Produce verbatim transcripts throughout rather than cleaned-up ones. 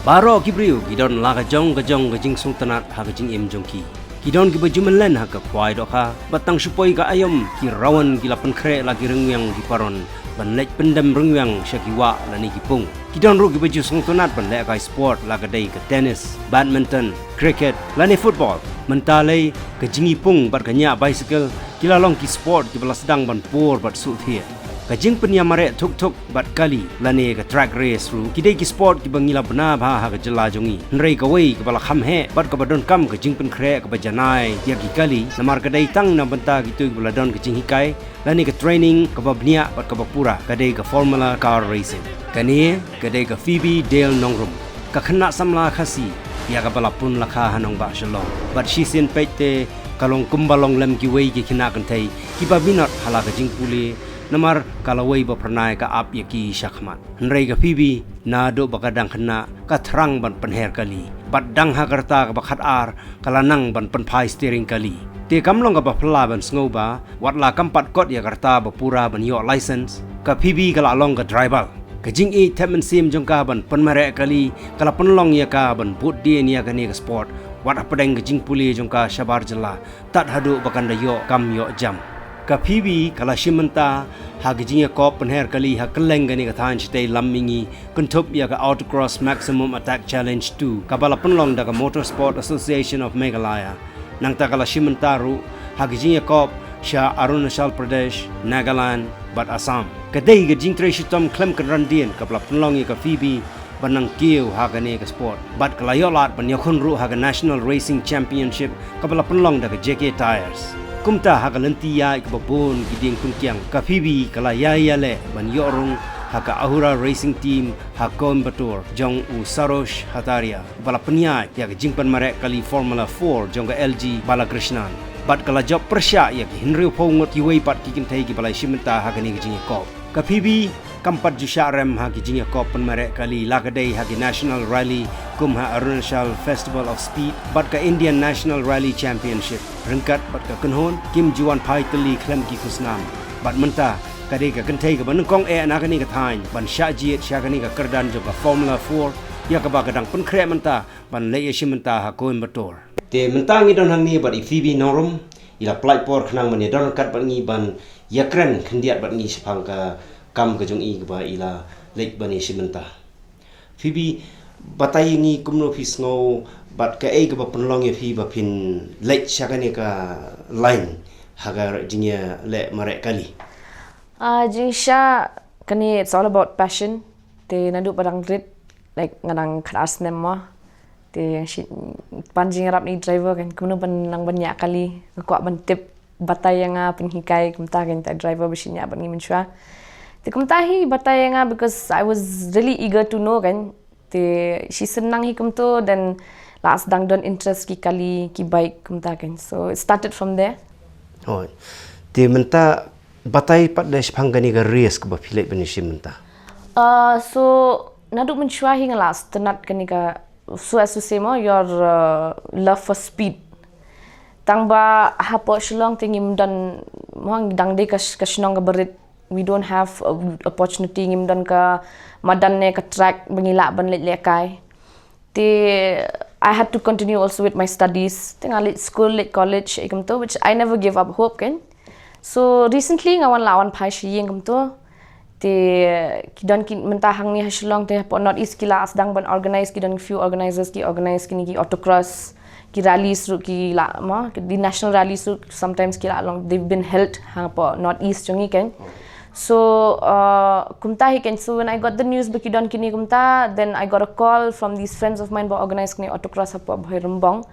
Baroh ki briew ki don la ka jong ka jong ka jingsngewtynnad ha ka jingim jong ki. Ki don kiba ju mynlen ha ka khwai dohkha, bad tang shu poi ka aïom ki rawan ki la pynkhreh la ki ryngwiang ki paron ban leit pyndem ryngwiang sha ki wah lane ki pung. Ki don ruh kiba ju sngewtynnad ban lehkai sport, la ka dei ka tennis, badminton, cricket lane football. Mynta lei ka jingïapung bad ka ñiah bicycle ki la long ki sport kiba la sdang ban pur bad suhthiah. Ka jingpynïamareh thuk thuk bad kali lane ka track race ruh ki dei ki sport kiba ngi la bna bha ha ka jylla jong ngi. Hynrei kawei kaba la kham heh bad kaba donkam ka jingpynkhreh kaba janai ïa ki kali, namar ka dei tang na bynta kito kiba la don ka jinghikai lane ka training kaba bniah bad kaba pura, ka dei ka Formula Car Racing. Kane ka dei ka Phoebe Dale Nongrum, ka khynnah samla Khasi ïa kaba la pun la kha ha nongbah Shillong. Bad shisien peit te ka long kumba long lem kiwei ki khynnah kynthei kiba minot ha la ka jingpule, namar ka lawei ba phyrnai ka ap ïa ki shakhmat. Hynrei ka Phoebe, naduh ba ka dang khynnah, ka thrang ban pynher kali. Bad dang ha ka rta kaba khatar, ka la nang ban pynphai steering kali. Te kam long kaba phylla ban sngew ba wat la kam pat kot ïa ka rta ba pura ban ïoh license, ka Phoebe ka la long ka driver. Ka jingïeit thep mynsiem jong ka ban pynmareh kali ka la pynlong ïa ka ban bud dien ïa kane ka sport, wat hapdeng ka jingpule jong ka shabar jylla, tad haduh ba kan da ïoh kam ïoh jam. Ka Phoebe ka la shim bynta ha ka jingïakop pynher kali ha kylleng kane ka thaiñ shatei lam mihngi, kynthup ïa ka Autocross Maximum Attack Challenge two, kaba la pynlong da ka Motorsport Association of Meghalaya. Nangta ka la shim bynta ruh ha ka jingïakop sha Arunachal Pradesh, Nagaland bad Assam. Ka dei ka jingtrei shitom khlem kynran dien kaba la pynlong ïa ka Phoebe ban nang kiew ha kane ka sport. Bad ka la ïoh lad ban ïakhun ruh ha ka National Racing Championship kaba la pynlong da ka J K Tyres. Kumta ha ka lynti ïaid kaba bun ki dieng pynkiang, ka Phoebe ka la ïai ïaleh ban ïoh rung ha ka Ahura Racing Team ha Coimbatore jong u Sarosh Hatharia, ba la pynïaid ïa ka jingpynmareh kali Formula four jong ka L G Balakrishnan. Bad ka la jop pyrshah ïa ki hynriewphew ngut kiwei pat ki kynthei kiba la shim bynta ha kane ka jingïakop. Ka Phoebe kam pat ju shah rem ha ki jingïakop pynmareh kali, la ka dei ha ki National Rally kum ha Arunachal Festival of Speed bad ka Indian National Rally Championship. Ryngkat bad ka kynhun, kim ju wan phai tylli khlem ki khusnam. Bad mynta ka dei ka kynthei kaba nyngkong eh na kane ka thaiñ ban shah jied sha kane ka kyrdan jong ka Formula four, ïa kaba ka dang pynkhreh mynta ban leit ïashim bynta ha Coimbatore. Te mynta ngi don hangne bad i Phoebe Nongrum, i la pynlait por khnang ban ïadon ryngkat bad ngi ban ïakren khyndiat bad ngi shaphang ka kam ka jong i kaba i la leit ban ïashim bynta. Phoebe, batai ïa ngi kumno phi sngew bad kaei kaba pynlong ïa phi ba phin leit sha kane ka line ha ka jingïaleh mareh kali. Ah, jingshah kane, it's all about passion. Te naduh ba dang rit, like, nga dang khatar snem mo. Te ïa shi, pan jingïarap na i driver kan, kumno ban nang ban ñiah kali, nga kwah ban tip, batai ïa nga, pynhikai, kumta kan, i driver ba shaniah bad ngi mynshuwa. Te kumta hi batai ïa nga because I was really eager to know kan. Te shisien nang hi kumto, then la sdang don interest ki kali, ki bike, kumta kan. So it started from there. Oh. Te mynta batai pat da shaphang kane ka race kaba phi leit ban ïashim bynta. Ah, so naduh mynshuwa hi nga la sngewtynnad kane ka, so as to say mo, your, uh, love for speed. Tang ba hapoh Shillong te ngim don, mo, dang dei ka sh-, ka shnong kaba rit. We don't have a opportunity, ngim don ka madan ne ka track ba ngi lah ban leit lehkai. Te I had to continue also with my studies. Te nga leit school, leit college, ïa kumto, which I never give up hope kan. So recently nga wan lah wan phai sha ïing kumto. Te ki don ki mynta hangne ha Shillong te hapoh North East ki la sdang ban organize, ki don few organizers ki organize kine ki autocross, ki rallies ruh ki la, mo, ki, the national rallies ruh sometimes ki la long, they've been held hapoh North East jong ngi kan. So, uh, kumta hi kan, so when I got the news ba ki don kine kumta, then I got a call from these friends of mine ba organize kine autocross hapoh Bhoirymbong.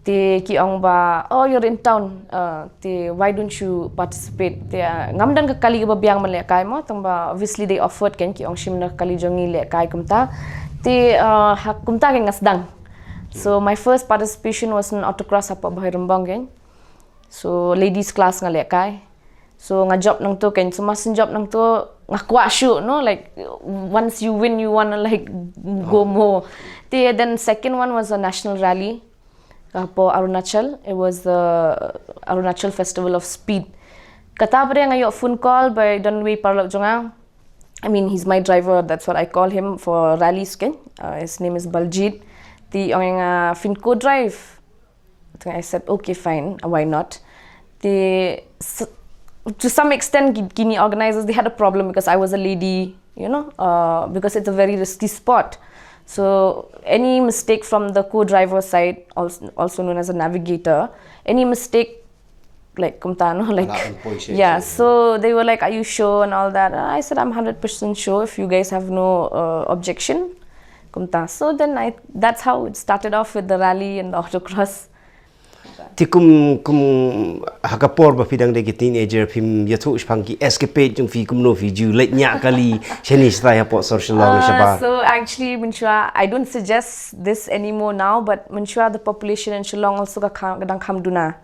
Te ki ong ba, "Oh, you're in town. Uh, te why don't you participate?" Te, uh, ngam don ka kali kaba biang ban lehkai mo, tang ba obviously they offered kan, ki ong shim na ka kali jong ngi lehkai kumta. Te, uh, ha kumta kan nga sdang. So my first participation was in autocross hapoh Bhoirymbong kan. So ladies class nga lehkai. So nga jop nangto kan, so ma shu jop nangto nga kwah shuh, no, like, once you win you wanna, like, go more. Te then second one was a national rally hapoh Arunachal. It was the Arunachal Festival of Speed. Kata pat nga ïoh phone call by don wei paralok jong nga. I mean, he's my driver, that's what I call him for rallies, kan. Uh, his name is Baljit. Te ong ïa nga, "Phin co-drive." Te I said, "Okay, fine, why not?" Te s- to some extent, ki- kine organizers, they had a problem because I was a lady, you know, uh, because it's a very risky sport. So any mistake from the co-driver side, also, also known as a navigator, any mistake, like, kumta, no, like, Anak an poi sha yeah. sha. So they were like, "Are you sure?" and all that. And I said, "I'm hundred percent sure if you guys have no uh, objection." Kumta. So then I, that's how it started off with the rally and the autocross. Te kum, kum ha ka por ba phi dang dei ki teenager, phim ïathuh shaphang ki escapade jong phi, kumno phi ju leit ñiah kali shane shatai hapoh sor Shillong Uh, shabar? So actually, Mynshuwa, I don't suggest this anymore now, but Mynshuwa, the population in Shillong also ka kham, ka dang kham duna.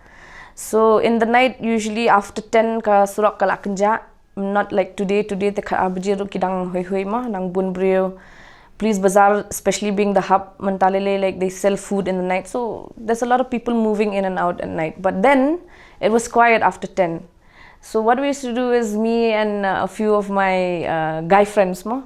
So in the night, usually after ten ka surok ka la kynjah, not like today. Today te khat ar baje ruh ki dang hoi hoi ma, dang bun briew. Police Bazar, especially being the hub, mynta lei lei, like, they sell food in the night. So there's a lot of people moving in and out at night. But then it was quiet after ten. So what we used to do is, me and uh, a few of my uh, guy friends, mo,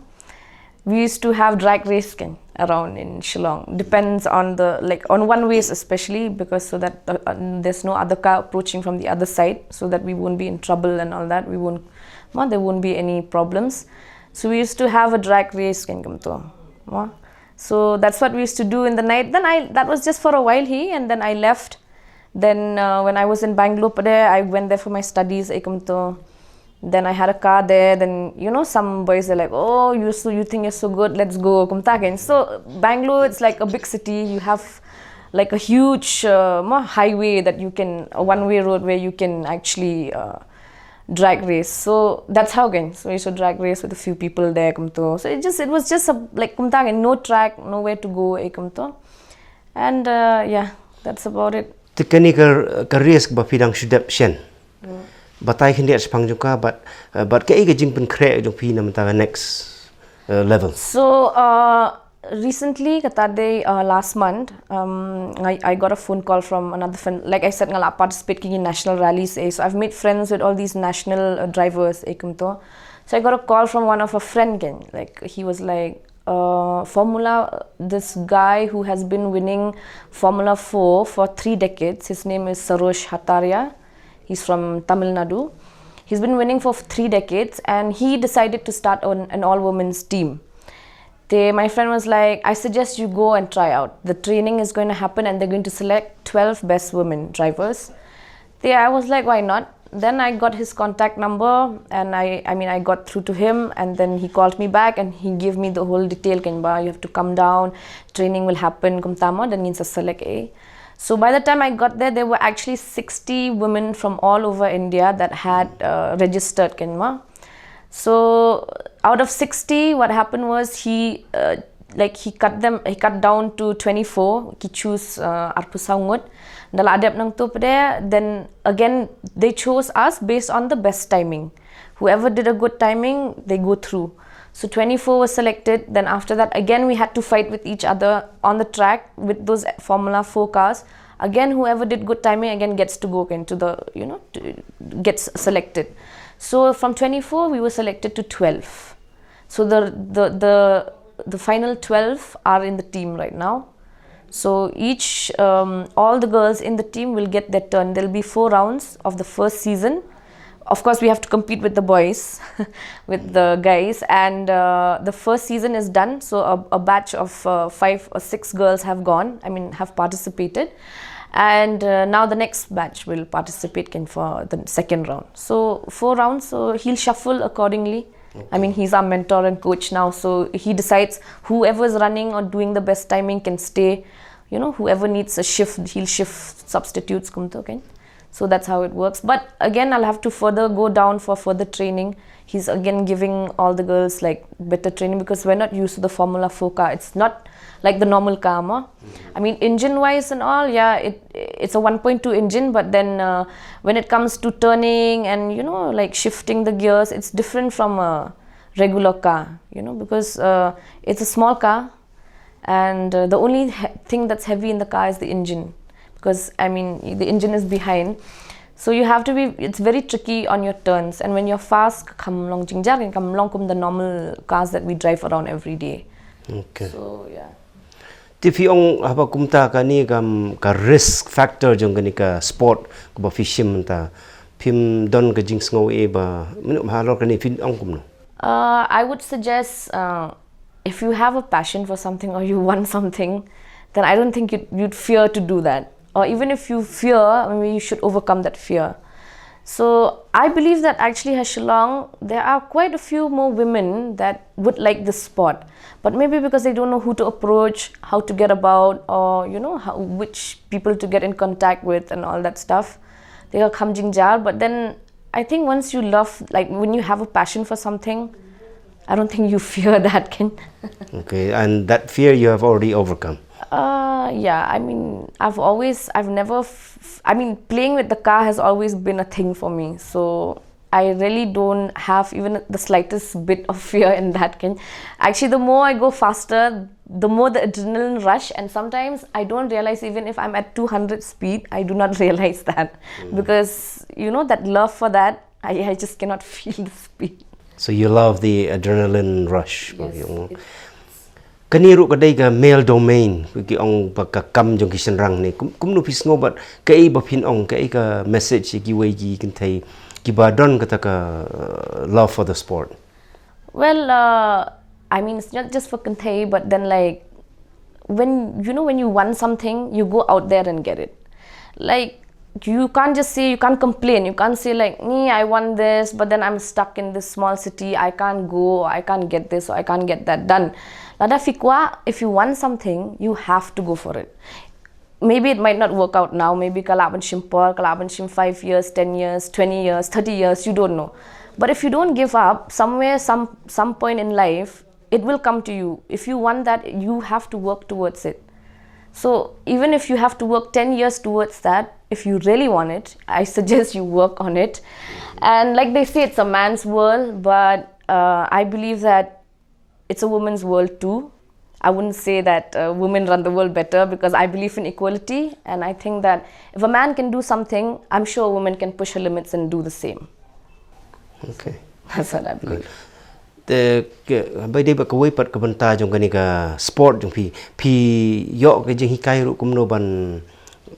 we used to have drag race, kan, around in Shillong. Depends on the, like, on one ways especially, because so that uh, uh, there's no other car approaching from the other side, so that we won't be in trouble and all that. We won't, mo, there won't be any problems. So we used to have a drag race, kan, kumto, mo. So that's what we used to do in the night. Then I, that was just for a while hi, and then I left. Then uh, when I was in Bangalore, pada, I went there for my studies, eh, kumto. Then I had a car there. Then, you know, some boys are like, "Oh, you so, you think you're so good? Let's go." Kumta, kan. So Bangalore, it's like a big city. You have, like, a huge uh, mo, highway that you can, a one-way road where you can actually uh, drag race. So that's how, kan. So we used to drag race with a few people there, kumto. So it just, it was just a, like, kumta, kan, no track, nowhere to go, eh, kumto. And uh, yeah, that's about it. Te kane ka, ka race ba phi dang shu dep shen, batai khyndiat shaphang jong ka, bad, uh, bad kaei ka jingpynkhreh jong phi na mynta ka next uh, level? So uh, recently, kata dei uh, last month, um, I, I got a phone call from another friend. Like I said, nga la participate ki national rallies, eh. So I've made friends with all these national uh, drivers, eh, kumto. So I got a call from one of a friend, kan. Like, he was like, uh, Formula, this guy who has been winning Formula four for three decades, his name is Sarosh Hataria. He's from Tamil Nadu. He's been winning for three decades, and he decided to start an, an all-women's team. Te, my friend was like, "I suggest you go and try out. The training is going to happen, and they're going to select twelve best women drivers." Te, I was like, "Why not?" Then I got his contact number, and I, I mean, I got through to him, and then he called me back, and he gave me the whole detail, kan, ba, "You have to come down, training will happen, kumta, mo, then ngin sa select, eh." So by the time I got there, there were actually sixty women from all over India that had uh, registered, kan, mo. So out of sixty, what happened was he, uh, like, he cut them, he cut down to twenty-four, ki choose uh, arphew saw ngut. Da la dep nangto pat, then again they chose us based on the best timing. Whoever did a good timing, they go through. So twenty-four was selected. Then after that, again we had to fight with each other on the track with those Formula four cars. Again, whoever did good timing again gets to go into the, you know, to, gets selected. So from twenty-four, we were selected to twelve. So the the the the final twelve are in the team right now. So each, um, all the girls in the team will get their turn. There'll be four rounds of the first season. Of course, we have to compete with the boys, with the guys, and uh, the first season is done. So a, a batch of uh, five or six girls have gone, I mean, have participated, and uh, now the next batch will participate in for the second round. So four rounds. So he'll shuffle accordingly. I mean, he's our mentor and coach now, so he decides whoever's running or doing the best timing can stay. You know, whoever needs a shift, he'll shift substitutes, kumto, kan. So that's how it works. But again, I'll have to further go down for further training. He's again giving all the girls, like, better training because we're not used to the Formula four car. It's not like the normal car, ma. I mean, engine-wise and all, yeah, it it's a one point two engine, but then uh, when it comes to turning and, you know, like, shifting the gears, it's different from a regular car, you know, because uh, it's a small car, and uh, the only he- thing that's heavy in the car is the engine, because, I mean, the engine is behind. So you have to be, it's very tricky on your turns, and when you're fast, ka kham long jingjia, ka kham long kum the normal cars that we drive around every day. Okay. So yeah. Te phi ong haba kumta kane ka, ka risk factor jong kane ka sport kaba phi shim mynta, phim don ka jingsngew ei ba mynno halor kane phi ong kumno? Uh, I would suggest uh, if you have a passion for something or you want something, then I don't think you'd, you'd fear to do that. Or even if you fear, I mean, you should overcome that fear. So I believe that actually ha Shillong, there are quite a few more women that would like this sport. But maybe because they don't know who to approach, how to get about, or you know, how, which people to get in contact with and all that stuff, they are kham jingjia. But then I think once you love, like when you have a passion for something, I don't think you fear that, Ken. Okay, and that fear you have already overcome. Uh, yeah, I mean, I've always, I've never, f- I mean, playing with the car has always been a thing for me. So I really don't have even the slightest bit of fear in that, Ken. Actually, the more I go faster, the more the adrenaline rush, and sometimes I don't realize even if I'm at two hundred speed, I do not realize that because you know that love for that, I, I just cannot feel the speed. So you love the adrenaline rush. Yes, You know. it- Kane ruh ka dei ka male domain, ki ong ba ka kam jong ki shynrang ne. Kum, kumno phi sngew bad kaei ba phin ong, kaei ka message ïa kiwei ki kynthei kiba don kata ka uh, love for the sport. Well, uh, I mean, it's not just for kynthei, but then like when you know when you want something, you go out there and get it. Like you can't just say, you can't complain. You can't say like me, I want this, but then I'm stuck in this small city. I can't go. I can't get this, or I can't get that done. Lada phi kwah, if you want something, you have to go for it. Maybe it might not work out now. Maybe ka lah ban shim por, ka lah ban shim five years, ten years, twenty years, thirty years. You don't know. But if you don't give up, somewhere, some some point in life, it will come to you. If you want that, you have to work towards it. So even if you have to work ten years towards that, if you really want it, I suggest you work on it. And like they say, it's a man's world, but uh, I believe that it's a woman's world too. I wouldn't say that uh, women run the world better because I believe in equality, and I think that if a man can do something, I'm sure a woman can push her limits and do the same. Okay. That's what I believe. Te ke bai dei ba kawei pat ka bynta jong kane ka sport jong phi, phi ïoh ka jinghikai ruh kumno ban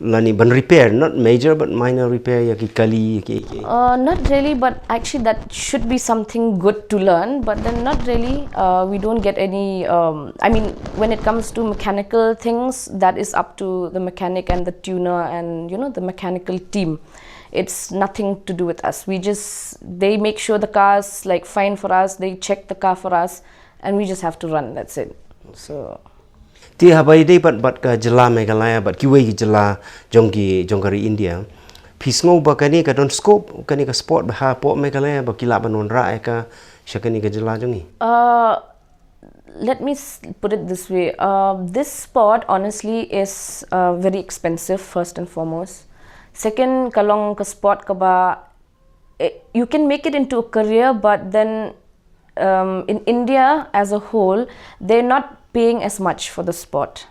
lani ban repair, not major but minor repair ïa ki kali ïa ki, ki. Uh, not really, but actually that should be something good to learn. But then not really. Uh, we don't get any. Um, I mean, when it comes to mechanical things, that is up to the mechanic and the tuner and you know the mechanical team. It's nothing to do with us. We just they make sure the car's like fine for us. They check the car for us, and we just have to run. That's it. So. Te haba ïadei bad bad ka jylla Meghalaya bad kiwei ki jylla jong ki jong ka ri India, phi sngew ba kane ka don scope kane ka sport ba hapoh Meghalaya ba ki lah ban wanrah ïa ka sha kane ka jylla jong ngi. Uh, let me s- put it this way. Uh, this sport, honestly, is uh, very expensive, first and foremost. Second, ka long ka sport kaba, eh, you can make it into a career, but then um, in India as a whole, they're not paying as much for the sport.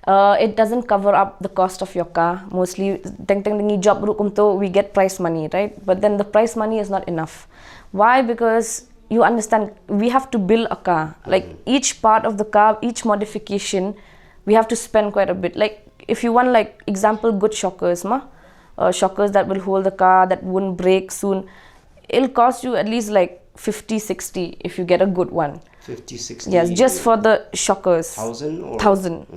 Uh, it doesn't cover up the cost of your car. Mostly, teng teng ngi job ruh kumto, we get prize money, right? But then the prize money is not enough. Why? Because you understand, we have to build a car. Like each part of the car, each modification, we have to spend quite a bit. Like if you want, like example, good shockers, ma, uh, shockers that will hold the car, that won't break soon, it'll cost you at least like fifty, sixty if you get a good one. Fifty, sixty. Yes, just for the shockers. Thousand or Thousand.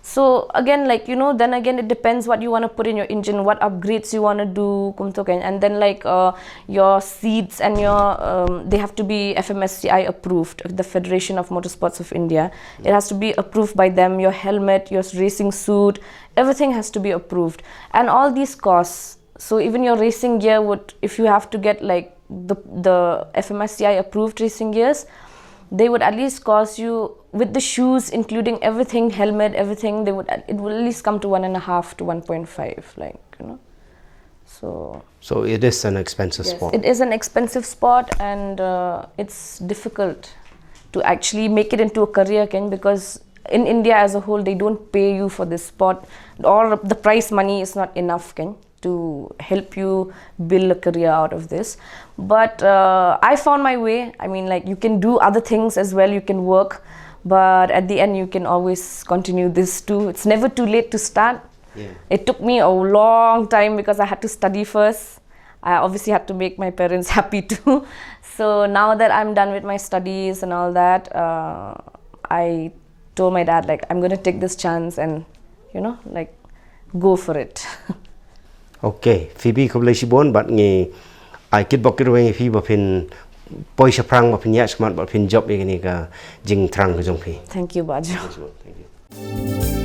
So again, like you know, then again, it depends what you want to put in your engine, what upgrades you want to do, kumto kan. And then like uh, your seats and your um, they have to be F M S C I approved, the Federation of Motorsports of India. It has to be approved by them. Your helmet, your racing suit, everything has to be approved, and all these costs. So even your racing gear would, if you have to get like the the F M S C I approved racing gears, they would at least cost you with the shoes, including everything, helmet, everything. They would it would at least come to one and a half to one point five, like you know. So So it is an expensive yes, sport. It is an expensive sport, and uh, it's difficult to actually make it into a career, Ken, because in India as a whole, they don't pay you for this sport, or the prize money is not enough, Ken. to help you build a career out of this. But uh, I found my way. I mean, like, you can do other things as well, you can work, but at the end, you can always continue this too. It's never too late to start. Yeah. It took me a long time because I had to study first. I obviously had to make my parents happy too. So now that I'm done with my studies and all that, uh, I told my dad, like, I'm going to take this chance and, you know, like, go for it. Okay, Phoebe, khublei shibun bad ngi ai kitbok kitrwiang ïa phi ba phin poi shaphrang, ba phin ïaid shakhmat, ba phin jop ïa kane ka jingthrang ka jong phi. Thank you, Bah Jo. Thank you.